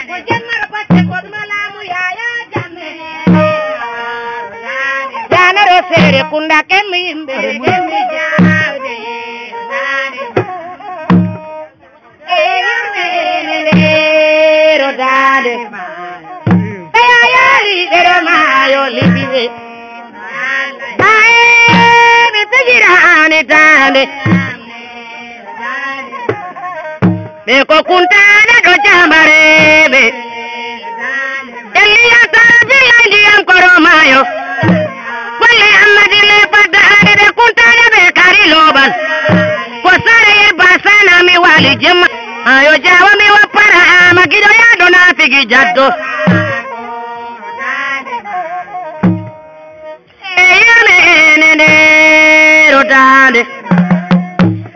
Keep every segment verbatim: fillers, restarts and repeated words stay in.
Ko jemmaro batte ko ɗum alaamu Yaya Jammeh. Janaro seere kunda kemmi yimɓe. Ero dande. Ɓe yayaari ɓe ɗo maayo libiɓe. Ae mi fijiraani dande. Ɓe ko kuntaana ɗo jambareeɓe. Elliya sara billa ndiyam koro maayo. Golle ammadi le fadda ae ɓe kuntaana ɓe kari loɓal. Ko sara yer basana mi wali jemma. Ayo jawa mi wappara ama giɗo yaɗo na figi jaddo. Eyame ene nder rotande.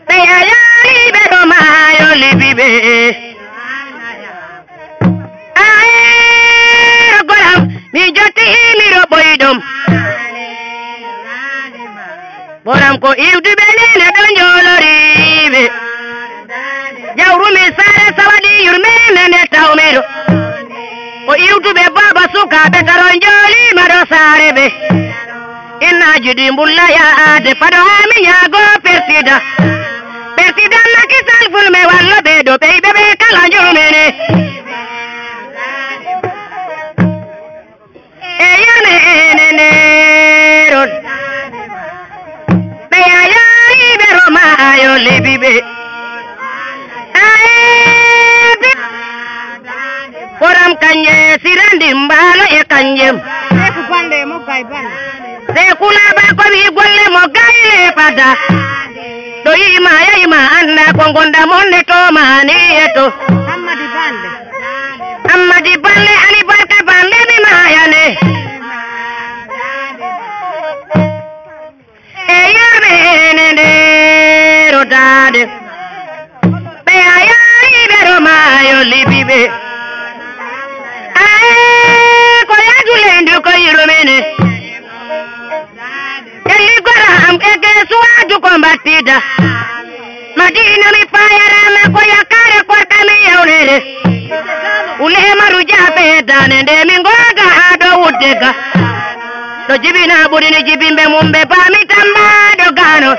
Ɓe yayaari ɓe ɗo maayo libiɓe. Ae goram mi jotti mi roɓoy ɗum. Goram ko iwduɓe nene ɗo njoloriɓe. Jawru mi sare sawadi yurmene nde tawmiɗo. Ko iwtuɓe baba sukaaɓe taro njooliima ɗo saare ɓe. Innaaji ɗi mbulla yaade paɗo haa mi ñaago persida. Persida Macky Sall fulme wallo ɓe ɗo ɓeyɓe ɓe kala njomene. E yame ene nde rot. Ɓe yayaari ɓe romaayo libiɓe. Ae bi. Koram kanje sirandi mbaalo e kanjem. Seeku balɗe e mogga e balɗe. Seeku laaɓa ko wi golle mo gayle fada. Ɗo yiima yayma annda ko gonda mon ne to maani e to. Hammadi balɗe. Ammadi balle ani barka balle mi maayane. E yurɓe ene nder rotande. Ɓe yayaari ɓe romaayo libiɓe. Ae ko yaadu lendu ko yurmene. Elli goram e geesuwaaju ko mbattida. Madina mi payarama ko yakare korka mi yawnere. Ule maru jafe dane nde mi ngoga ado wudde ga. Ɗo jibina ɓurini jibimɓe mum ɓe paami tambaɗo gano.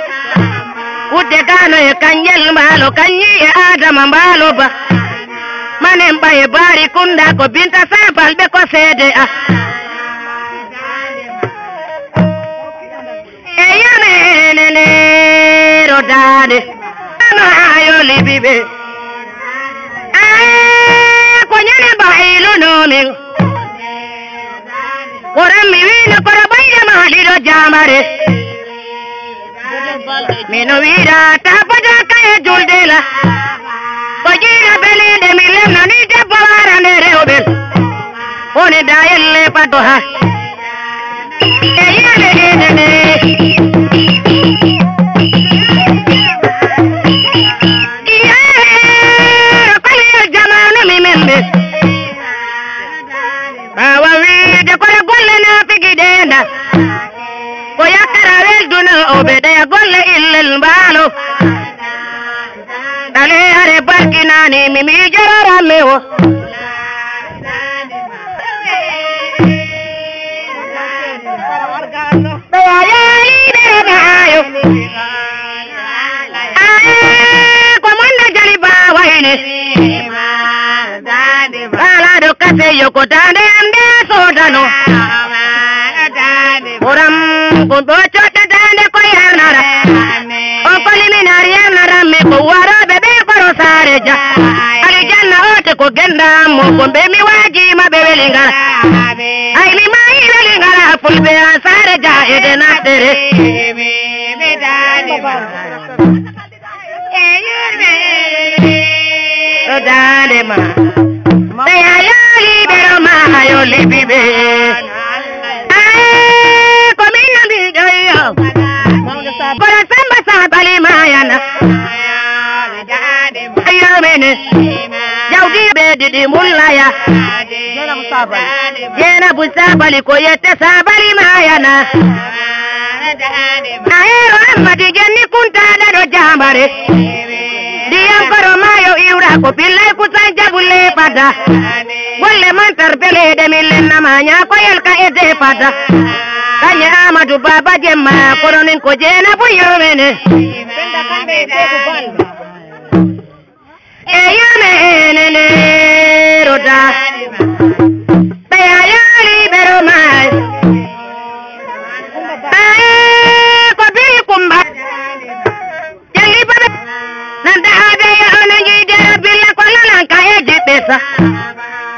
Wudde gano e kanjel mbaalo kanyi e adama mbaalo ba. Manen ɓaye bari kunda ko binta sabal ɓe ko seede a. E yame ene nder rotande. Ama ayo libiɓe. Ae ko ñande ba iluno min. Koram mi wino koro ɓayde ma ɗiɗo jamare. Mino wira tapata kaye julde la. Ko jiira belinde mi lemnani debbo warande rewɓe. Woni da yelle pato ha. E yele ene ne. Iye, kala yo jamanu mi membe. Ɓaawa wiide kono golle naafigi ɗe nda. Ko yakkara welduno o ɓe ɗeya golle illel mbaalo. Ɗale hare barkinani mi miijororamme o. Ɓe yayaali ɓe maayo. Ae, ko mon na jali ba wayne. Kala ɗo kase yo ko daande am nde soodano. Ɓuram ko ɗo coɗɗa daande ko yarnara. On ko liminari yarnara mi ko waroɓe ɓe koro saare ja. Alijanna ote ko gendam mo ko ɓe mi waji ma ɓe weli ngara. Ay mi mayi weli ngara fulɓe an saare ja e de nattere. Ɗo daande ma. Ɓe yayaali ɓe ɗo maayo libiɓe. Ae, ko min na mbiɗo yo. Kono Samba Sabali mayana. Ayo mene. Jawdi ɓe ɗiɗi mullaya. Jenabu Sabali ko yette Sabali mayana. Aero Ammadi Jenni Kuntaala ɗo jambare. Ndiyam koro maayo iwra ko pillay kusan jabulle fada. Golle mantar beleɗe min lennama ñaakoyel ka e depata. Kañe Amadou Baba Jemma kono nin ko jeena buyurmene. E yame enene rota. Ɓe a yaali ɓe ro maay. Aye ko biri kumba. Jalli baɓe nanta aɓe yo ono jiidero billa ko lalanka e jiɓɓe sa.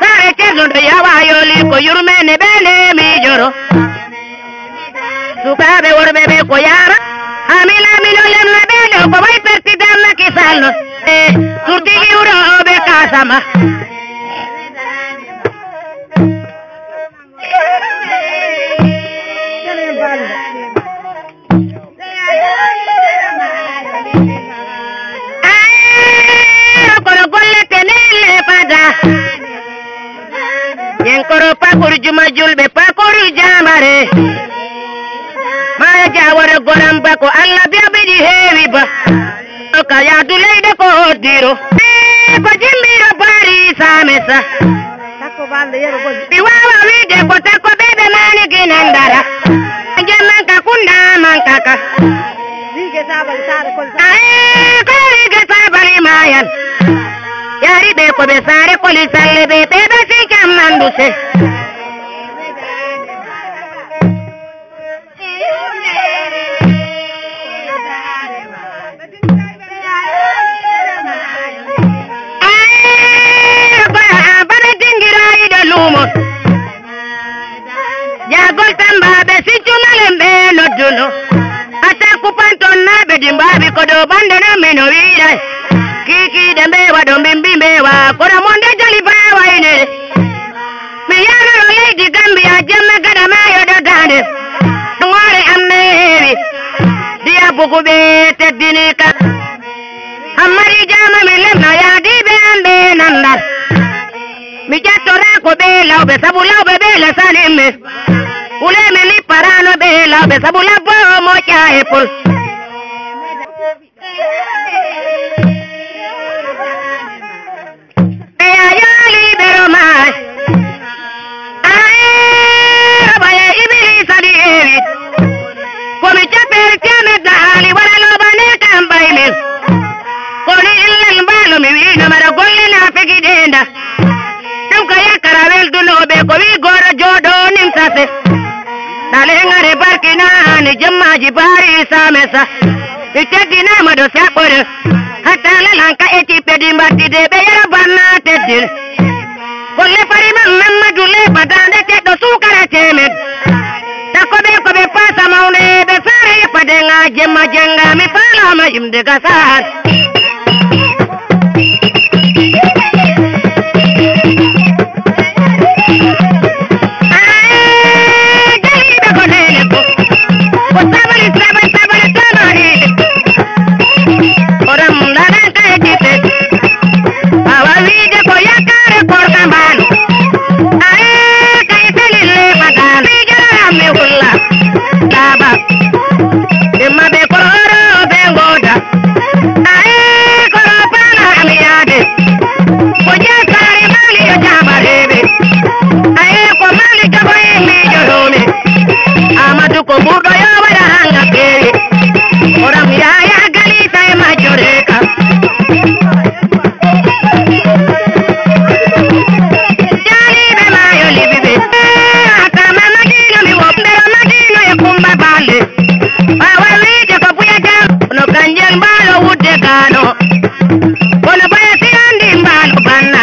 Saare ceerno ɗo yawa yoli ko yurmene ɓe ne miijoro. Sukaaɓe worɓe ɓe ko yaara. Amina mino lemna ɓe ɗo ko way pertida Macky Sall no. E surti iwro ɓe kasama. Aye, kono golle tenelle fada. Yen koro pakuru juma julɓe pakuru jamare. Maya jawara goran bako Allah biya bidi hewi ba. Oka ya dulai da ko diro. Ko jimbiro bari samesa. Takko balde yero goji. Mi wawa wiide ko takko ɓe ɓe mani ginan dara. Jemman ka kunda man kaka. Rige sabali sare kol. Aye ko rige sabali mayan. Yari ɓe ko ɓe sare koli salle ɓe ɓe ɓe si kam manduse. Aye, ba, ba ɓe dingira ide lumo. Jagol tamba ɓe siccumalen ɓe nodduno. Ata kupanton na ɓe dimbaɓi ko ɗo bande na mino wiray. Kiki de mbewa ɗo mbimbi mbewa kono monde jali bawa ine. Mi yaroro leydi Gambia jemme gada mayo ɗo dande. Ngore am ne heewi. Diya bugu ɓe teddini ka. Hammadi jama mi lemna yaadiɓe am ɓe nandal. Mi ƴettora ko ɓe lawɓe sabu lawɓe ɓe lesanin mi. Wule mi lipparano ɓe lawɓe sabu labbo moƴƴa e pol. Ɓe a yaali ɓe romaay. Aye, roɓa e Ibilisa ɗi heewi. Ko mi capel temed na haali wala loɓane kam ɓay min. Kono illal mbaalo mi wiino mara golle na fegi ɗenda. Ɗum ko yakkara weldunoɓe ko wi goro jooɗo nin sase. Ɗale ngare barkinaani jemmaji baari same sa. Mi teddinaama ɗo saɓɓore. Hatta lalan ka e tippedi mbattide ɓe yara banna teddin. Kolle fari man Mammadu le badande teɗɗo suukara temed. Takko ɓe ko ɓe paasa mawne ɓe saare yeppa denga jemma jenga mi faalaama yimde gasaar. Ɓe maɓe kororo ɓe ngoda. Aye koro pana ami yaade. Ko je sare mali yo jama reɓe. Aye ko mali jabo e mijo rome. Amadu ko burdo yo wala hanga kewi. Oram yaya gali sai majoreka. Jaaliiɓe maayo libiɓe. Atama Madino mi wombero Madino e Kumba Bale. Ɓaawo wiide ko buya jam no kanjel mbaalo wudde gaano. Kono baya si andi mbaalo banna.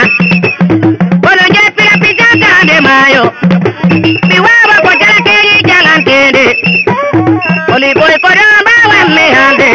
Kono jeppira pijataande maayo. Mi waawa ko jalateeji jalanteende. Oli boy ko ɗo mbaawanmi haalde.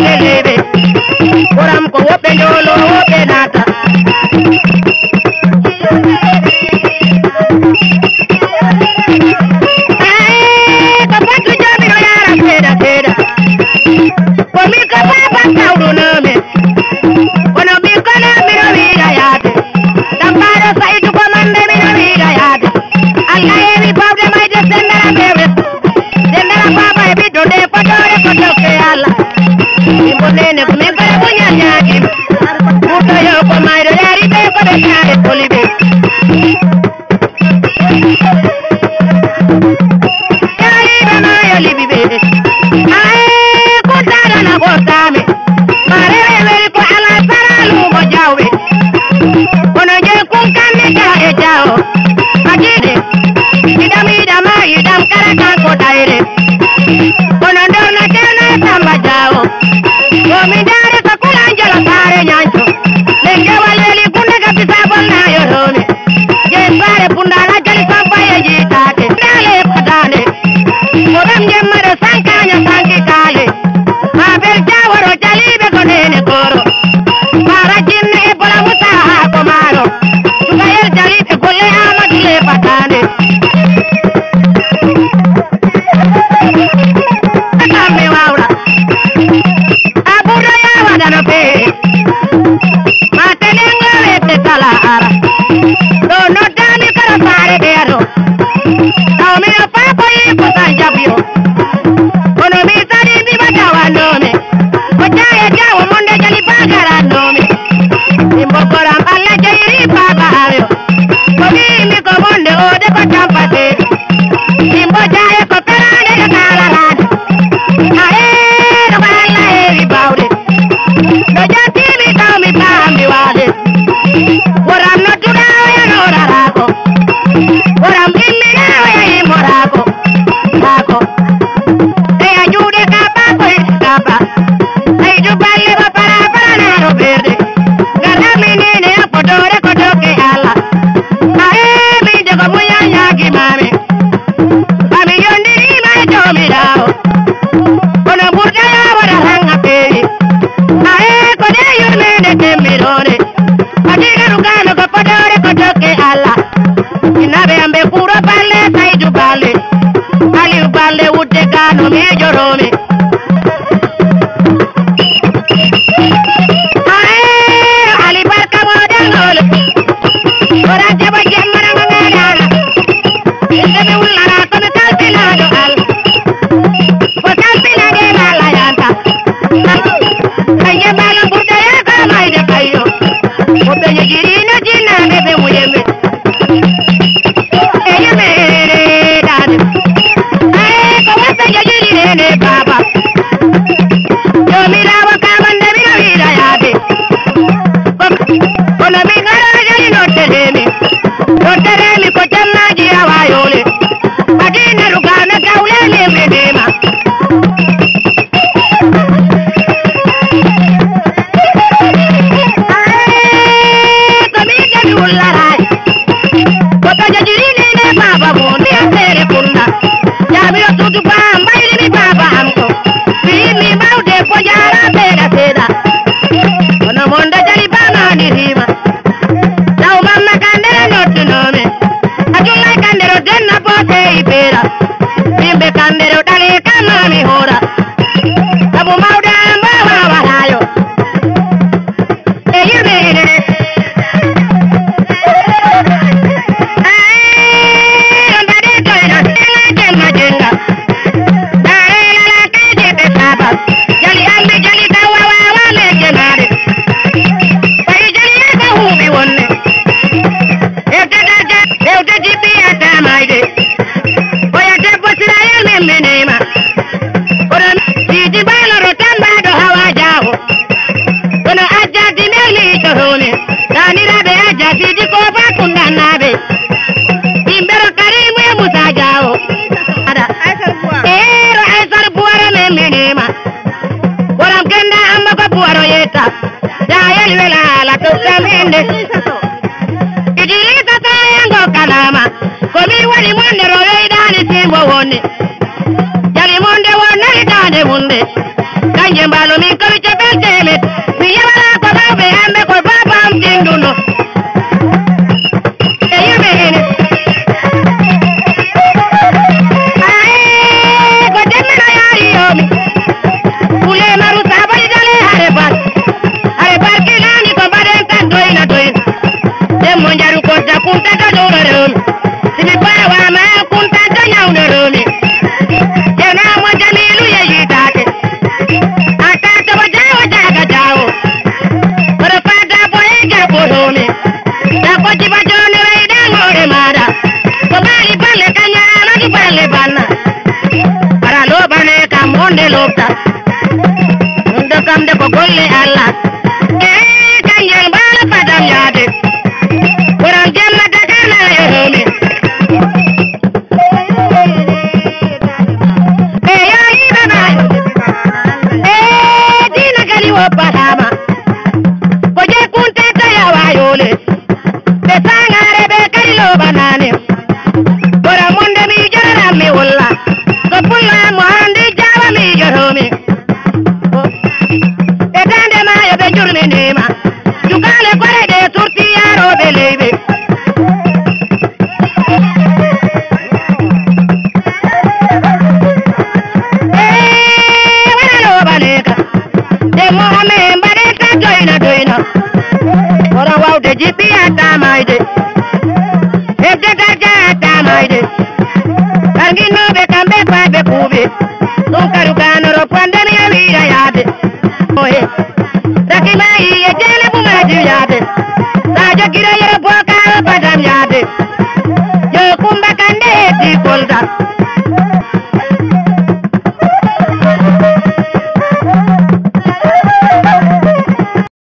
Lelebe, koram ko woɓɓe njoolo, woɓɓe naata. Ay, ko batu joomi no yaara seeɗa seeɗa. Ko min ko baaba sawɗunoomi. Kono min kono mino wiira yaade. Tambaaɗo Saydu ko mande mino wiira yaade. Allah heewi baawde mayde sendara ɓeeɓe. Sendara baaba e ɓiɗɗo nde fotoore ko dokke Allah. Ɗimbo nene ko min kala muñal ñaagima. Ɓurɗo yo ko mayɗo yaari ɓe ko ɓe saare koli ɓe. Yaari ɓe maayo liɓi ɓe. Aye kuntaɗo na ɓortami. Marewe weli ko ala sara lumo jawɓe. Kono je kun kanne ka e jawo. Akide. Idam idam idam kara kan ko daire. Kono ndorna kerna e samba jawo. Ko mi dare ko kula njolo sare nyancho. Lenge waleli kunde ka bisa bolna yoromi. Je sare punda la jali samba ye jitake. Ndale patane. Ko ɓe jemmere sankaaño sanki kaali. Maa bel jaaworo jaliiɓe ko neene kooro. Maa rajinne e bola musa haa ko maaro. Sukayel jaliiɓe golle Aamadu le fataande. Kammi wawra. Abuda ya waɗano fee. Maa tenen o wette kala ara. Ɗo noddaami kono saare ɓeya ɗo. Taw mi o faakoyi ko san jaɓi o. Kono mi sali mi wata wannoomi. Ko jaaye jaawo monde jali bagaranoomi. Mi mbokoram Alla jeyri baaba ayo. Ko wiimi ko monde o de ko tampate. Mi mbo jaaye ko perande e kalaraade. Aye, ko Alla heewi baawde. No jattiimi taw mi paami waade. Woram nodduɗaa oya nooraraako. Woram imminaa oya immoraako. Baako. Eya juuɗe kaaba koy kaaba. Ay juballe ba para para naaro ɓerde. Garammi nene a fotoore ko dokke Alla. Aye, min jogo muñal ñaagi maami. Ba mi yondirima e Joomiraawo. Kono ɓurɗa ya waɗa tan a feewi. Aye, ko nde yurmeende temmiroonde. Fadiga rugano ko fodoore ko dokke Alla. Innaɓe am ɓe kuuro balle Saydu balle. Aliw balle wudde gano miijoroomi. Aye, Ali barka mo dangol. Ora jabo jemmana mo meɗaana. Inde mi wullara ko mi kalfinaaɗo Alla. Ko kalfinaaɗe ma Alla yanta. Kanje mbalo ɓurɗo yaka mayde kayo. Ko ɓe jejiri no jinnaaɓe ɓe muyembe. E yemere dade. Aye ko wasa jejiri nene baba. Joomiraawo kamande mino wiira yaade. Kono min ara jali nodderemi. Nodderemi ko jemmaaji awa yoole. Madina rugame gawle min mi neema. Aye, ko min de mi wullaray. Ko to jajiri nene baba mo ni a feere kunda. Jaabi o tutu ba mbayri mi baba am ko. Wi mi mawde ko jaara seeɗa seeɗa. Kono mon da jali ba ma ni rima. Taw mamma kandere noddunomi. Atullay kandero denna bote i beera. Yimɓe kandero ɗale kama mi hoora. Sabu mawɗa mbawa warayo. E yimɓe ene. Ay, on mbaɗe toyna, ena jemma jenga. Dare lala kayde ɓe saba. Jali amɓe jali tawa wawa men jemaade. Tawi jali yaka huuɓi wonne. Hewte darja, hewte jibbi yatta mayde. Oya debbo Sirayel men menema. Kono siidi mbaloro tambaɗo hawa jaho. Kono ajjadi men mi joromi. Taniraɓe ajja siidi ko ba kundanaɓe. Imbero Karimu e Musa jaho. Ada. Ero Aisar Buwaro men menema. Woram kenda amma ko Buwaro yetta. Dayel wela ala to kamende. Idrisa to yango kalama. Ko mi woni monde ro weydani timbo woni. Jali monde wonnari dande munde. Ka Jembaalo min ko mi cofel temet. Mi yewala ko mawɓe hannde ko baabam dinduno. E yimɓe hene. Aye, ko demmeno yaari yoomi. Kule maru sabari dale hare bar. Hare bar kinani ko mbaɗen tan doyna doyna. Demmo njaru kodda kunta to dowro rewmi. Si mi baawama kunta to ñawno rewmi. Ceerno mo Jamiilu yeeyitaake. A tato mo jaawo jaaga jaawo. Kono fada boye jabo homi. Da ko jiba jone wayda ngore mada. Ko mari balle kanya magi balle banna. Para lo bane kam onde lobta. Ɗum ɗo kam de ko golle Allah. E kanjel mbaala fadam yaade. Koram jemma Dakar na e homi. E yo yiɓe maayo. E diina kadi woppataama. Ko je kunta tayawa yole. Ɓe saŋaare ɓe kadi looɓanaani. Bora munde mi joraram mi wulla. Ko pulla mo handi jawa mi joromi. E daande maayo ɓe jurminiima. Jukaale kore ɗe surti yaarooɓe leyɓe. Ee, wara looɓaneeka. Debbo amen mbaɗen ka doyna doyna. Wara wawde jiɓɓi yatta mayde. Hedde darja yatta mayde. Karginooɓe kamɓe fayɓe kuuɓe. Ɗum karu ganoro pande mi yawira yaade. Oye. Rakima iye jene buma jiyaade. Sajo kira yero